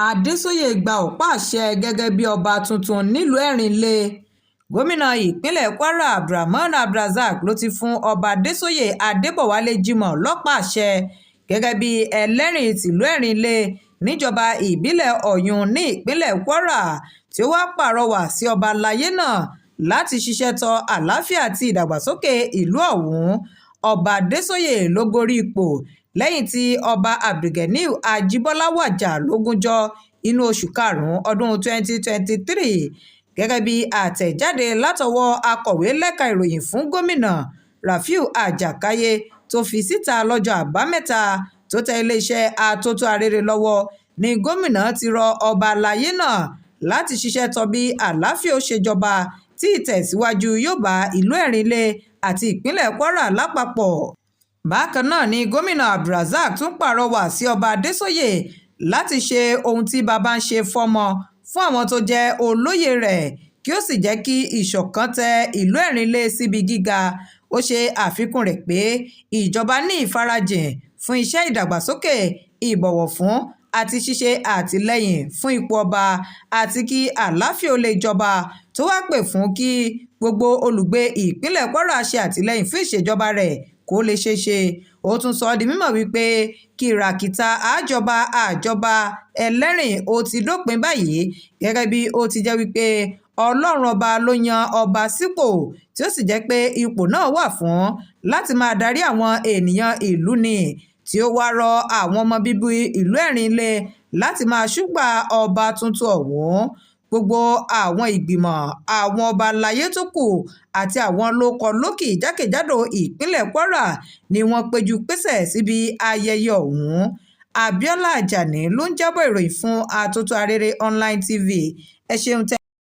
Adéṣọ́yè gba ọ̀pá àṣẹ gẹ́gẹ́ bíi ọba tuntun nílùú Erinlẹ̀. Gómìnà ìpínlẹ̀ Kwara AbdulRahman AbdulRazaq ló ti fún Ọba Dẹ́sóyè Adébọ̀wálé Jimoh lọ́pá àṣẹ gẹ́gẹ́ bíi Ẹlẹ́rìn tìlú Erinlẹ̀ níjọba ìbílẹ̀ Ọ̀yún ní ìpínlẹ̀ Kwara, tí ó wàá pàrọwà sí ọba àlàyé náà láti ṣiṣẹ́ tó àlàáfíà àti ìdàgbàsókè ìlú ọ̀hún. Ọba Dẹ́sóyè ló gorí ipò lẹ́yìn tí Ọba Abdulganiyar Ajíbọ́lá wájà lógúnjọ́ inú oṣù karùn-ún ọdún 2023. Gẹ́gẹ́ bí àtẹ̀jáde látọwọ́ akọ̀wé lẹ́ka ìròyìn fún gómìnà Rafiu Ajákáyé tó fi síta lọ́jọ́ Àbámẹ́ta tó tẹ iléeṣẹ́ Atótó Arére lọ́wọ́ ní gómìnà ti rọ ọba àlàyé náà láti ṣiṣẹ́ tó bí àlàáfíà ó ṣe jọba, tí ìtẹ̀síwájú yóò bá ìlú Erinlẹ̀ àti ìpínlẹ̀ Kwara lápapọ̀. Bákan náà ni gómìnà AbdulRazaq tún pàrọwà sí Ọba Dẹ́sóyè láti ṣe ohun tí bàbá ń ṣe fọ́mọ fún àwọn tó jẹ́ olóyè rẹ̀, kí ó sì jẹ́ kí ìṣọ̀kan tẹ ìlú Erinlẹ̀ síbi gíga. Ó ṣe àfikún rẹ̀ pé ìjọba ní ìfarajìn fún iṣẹ́ ìdàgbàsókè, ìbọ̀wọ̀ fún àti ṣíṣe àtìlẹ́yìn fún ipò ọba, àti kí àlàáfíà ó lè jọba, tó wàá pè fún kí gbogbo olùgbé ìpínlẹ̀ Kwara ṣe àtìlẹ́yìn fún ìṣèjọba rẹ̀ kó lè ṣeé ṣe. Ó tún sọ ọ́ di mímọ̀ wípé kìràkìtà àjọba àjọba Ẹlẹ́rìn ó ti dópin báyìí, gẹ́gẹ́ bí ó ti jẹ́ wípé Ọlọ́run Ọba ló yan ọba sípò, tí ó sì jẹ́ pé ipò náà wà fún láti máa darí àwọn ènìyàn ìlú ni, tí ó wáá rọ àwọn ọmọ bíbí ìlú Erinlẹ̀ láti máa ṣùgbà ọba tuntun ọ̀hún. Gbogbo àwọn ìgbìmọ̀ àwọn ọba àlàyé tó kù àti àwọn lókọ-lókì jákèjádò ìpínlẹ̀ Kwara ni wọ́n péjú pésẹ̀ síbi ayẹyẹ ọ̀hún. Abiola Ajani ló ń jábọ̀ ìròyìn fún Atótó Arére Online TV. Ẹ ṣeun tẹ́.